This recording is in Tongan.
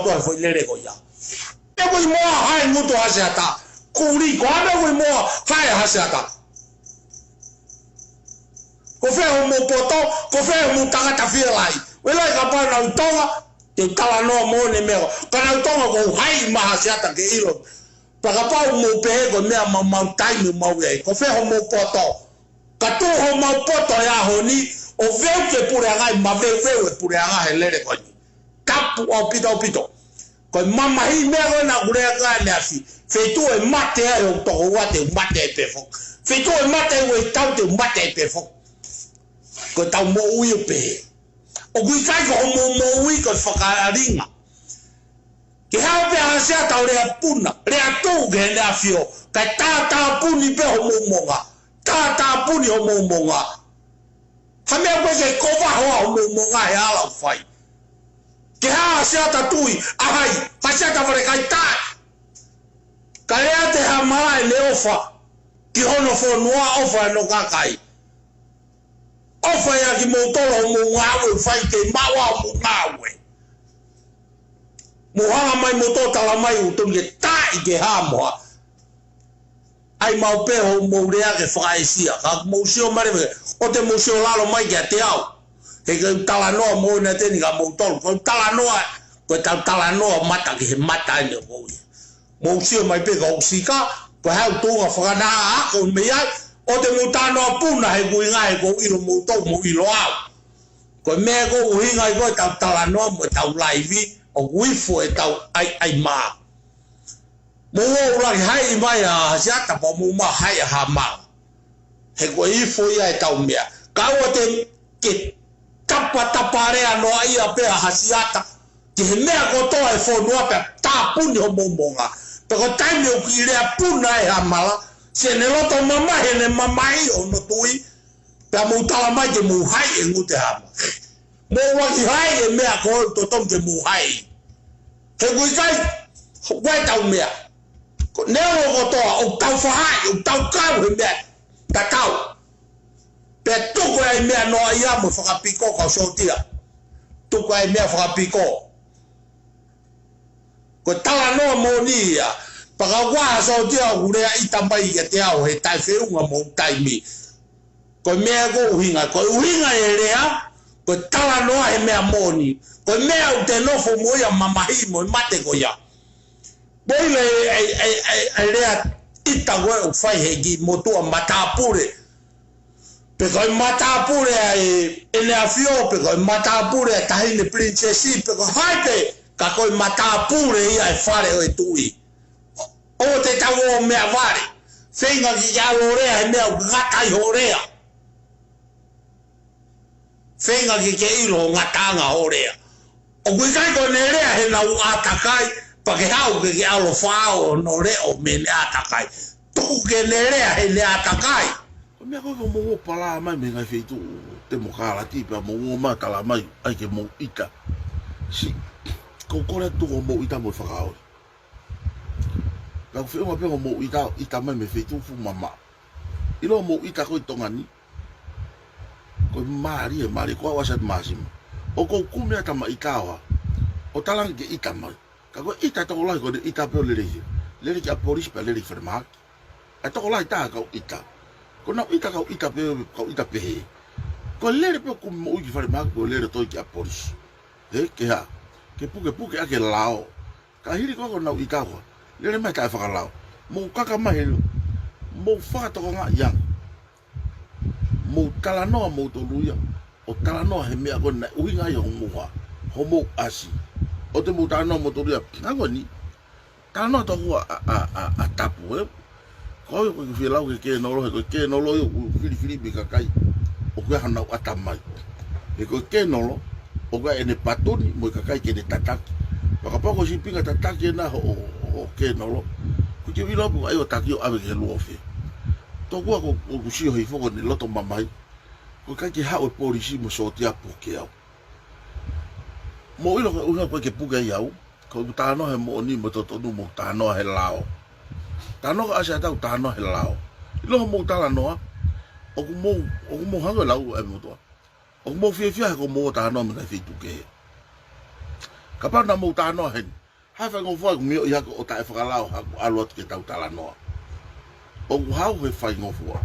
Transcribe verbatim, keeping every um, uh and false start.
ʻa e foʻi lele ko ia. ʻE ko e moa hai ngutu ʻa Haʻaseata. Kuli ko ame ko e moa hai ʻa Haʻaseata. Ko fē hoʻomou poto, ko fē hoʻomou tangata fielahi. Uela kapau nau Tonga, te u talanoa mo ne mea. Ka nau Tonga ko hai maha Haʻaseata ke ʻilo. Pea kapau mou pehē ko e meʻa mau mau taimi mau ʻi ai. Ko fē hoʻomou poto. Ka tuʻu homau poto he ʻaho ni, ʻo veu ke puleʻanga ʻi maveuveu e puleʻanga he lele ko eni. Tapu ʻaupito ʻaupito. Ko e mamahi meʻa ko ena ʻoku lea ka ne afi. Feituʻu ʻe mate ai ʻo toko ua te u mate ai pē foki. Feituʻu ʻe mate ai ʻo e tau te u mate ai pē foki. Ko e tau moʻui ʻo pehē. ʻOku ʻikai ko hoʻomou moʻui ko e fakaʻalinga. Ke hao pē ʻa Haʻaseata ʻo lea puna, lea tuʻu ke ne afio, kae tātāpuni pē homou monga, tātāpuni homou monga. Ha meʻa ko ē ke kova hoa homou monga he ala ʻoku fai. Ke hao Haʻaseata tui, ʻa hai, Haʻaseata fale kai tae. Ka lea te ha malae ne ʻofa, ki hono fonua ʻofa ʻa hono kakai. ʻOfa ia kimoutolu hoʻomou ngāue fai ke maua hoʻomou ngāue. Mou hanga mai moutolu tala mai ʻoku tonu ke taʻi ke hā mo ha. ʻAi maʻu pē hoʻomou lea ke fakaʻesia. Ka mou sio mai leva, ʻoua te mou sio lalo mai kiate au. He ko e talanoa mo na teni ka moutolu. Ko e talanoa, ko e tau talanoa mata ki he mata ʻeni ʻoku ou ia. Mou sio mai pē ka ʻoku sika, ko e hau tuʻunga fakanaʻa ako mei ai, ʻoua te mou talanoa puna he kuinga he ʻoku ou ʻilo moutolu, mou ʻilo au. Ko e meʻa ʻoku ʻuhinga ai ko e tau talanoa mo e tau laivi, ʻoku ifo e tau ʻai, ʻai mā. Mou ō ʻuluaki hai mai ʻa Haʻaseata pea mou mā hai ʻa Haʻamala. He ko e ifo ia e tau meʻa. Ka ʻoua te ke tapatapa lea noa ia pē ʻa Haʻaseata. Ki he meʻa kotoa e fonua pea tāpuni hoʻomou monga. Pea ko e taimi ʻoku kiʻi lea puna e Haʻamala. Siʻene loto mamahi, ʻene mamahi hono tui. Pea mou tala mai ke mou hai e ngutu e hama. Mou ʻuluaki hai e meʻa ko e totonu ke mou hai. He ʻoku ʻikai, ko e tau meʻa. Ko e neongo kotoa, ʻoku tau faʻahi, ʻoku tau kau he meʻa tatau. Pea tuku ai meʻa noa ia mo fakapiko kau sōtia. Tuku ai meʻa fakapiko. Ko e talanoa moʻoni ia. Pea ka ʻoku ʻi ai ha sōtia ʻoku lea ʻita mai kiate au he taʻefeʻunga mo taimi. Ko e meʻa ʻoku ʻuhinga, ko e ʻuhinga e lea, ko e talanoa he meʻa moʻoni. Ko e meʻa ʻoku te nofo mo ia mamahi mo e mate ko ia. Pea ʻi ai e, e, e, e, e lea ʻita ko ē ʻoku fai he kiʻi motuʻa matāpule. Pe ko e matāpule ʻa e, ʻEne ʻAfio, pe ko e matāpule ʻa e Taʻahine Pilinisesi, pe ko hai pē, ka ko e matāpule ia e fale ʻo e tuʻi. ʻOua te tau ō meʻavale. Feinga ke ke ʻalu ʻo lea he meʻa ʻoku ngata ai hoʻo lea. Feinga ke ke ʻilo ho ngataʻanga hoʻo lea. ʻOku ʻikai ko ʻene lea heʻenau ʻātakai, pea ke haʻu ke ke ʻalu ʻo faʻao hono leʻo mei heʻene ʻātakai. Tuku ke ne lea heʻene ʻātakai. Ko e meʻa ko ē ʻoku mou ō pala mai mei he ngaahi feituʻu temokalati pea mou ō mai tala mai, ʻai ke mou ʻita. Siʻi, ʻoku ou kole atu hoʻomou ʻita mo e fakaoli. Pea ʻoku feʻunga pē hoʻomou ʻita, ʻita mai mei he feituʻu fuʻu mamaʻo. ʻIlo hoʻomou ʻita ko ē ʻi Tonga ni. Ko e mālie, mālie ko au ʻa Seti Māsima. ʻOku ou kumi ʻa e tama ʻita ʻo hā. ʻO talaange ke ʻita mai. Ka ko e ʻita tokolahi ko ʻene ʻita pē ʻo lele ia. Lele ki ʻapi polisi pea lele ki falemahaki. ʻA e tokolahi taha kau ʻita. Ko ʻenau ʻita kau ʻita pē, kau ʻita pehē. Ko e lele pē ʻo kumi moʻui ki falemahaki, ko e lele ʻo toe ki ʻapi polisi. He, ke hā, ke pukepuke ʻaki e lao. Ka hili ko ē ko ʻenau ʻita ko ē, lele mai taʻefakalao. Mou kaka mai he, mou fakatokangaʻi ange. Mou talanoa moutolu ia. ʻO talanoa he meʻa ko ē naʻe ʻuhinga ai hoʻomou hā, hoʻomou ʻasi. ʻOua te mou talanoa moutolu ia. Hangē ko eni. Talanoa tokua ʻa, ʻa, ʻa, ʻa Tapu, ē? Ko au ʻoku ʻikai ke fie lau ki he kenolo, he ko e kenolo ia ʻoku filifili mei he kakai ʻoku ʻi ai honau ʻatamai. He ko e kenolo, ʻoku ʻi ai ʻene patoni mo e kakai ke ne tataki. Pea kapau ko e sīpinga tataki ena hoʻo, hoʻo kenolo, ʻoku ʻikai ke u ʻilo pe ʻoku ʻai ʻo taki ʻo ʻave ki he luo fē. Tokua ko, ʻoku sio hifo ko ʻene loto mamahi. ʻOku ʻikai ke haʻu e polisi mo e sōtia ʻo puke au. Mou ʻilo ko e ʻuhinga ʻoku ʻikai ke puke ai au, ko ʻeku talanoa he moʻoni mo e totonu, mou talanoa he lao. Talanoa ʻa Haʻaseata ʻoku talanoa he lao. ʻIlo hoʻomou talanoa, ʻoku mou, ʻoku mou hangē ko e lau ʻa e motuʻa. ʻOku mou fiefia he ʻoku mou talanoa mei he ngaahi feituʻu kehe. Kapau naʻa mou talanoa heni, ʻA e faingofua ʻoku mioʻi hake ʻo taʻefakalao hake ʻalu atu ke tau talanoa. ʻOku haʻu he faingofua.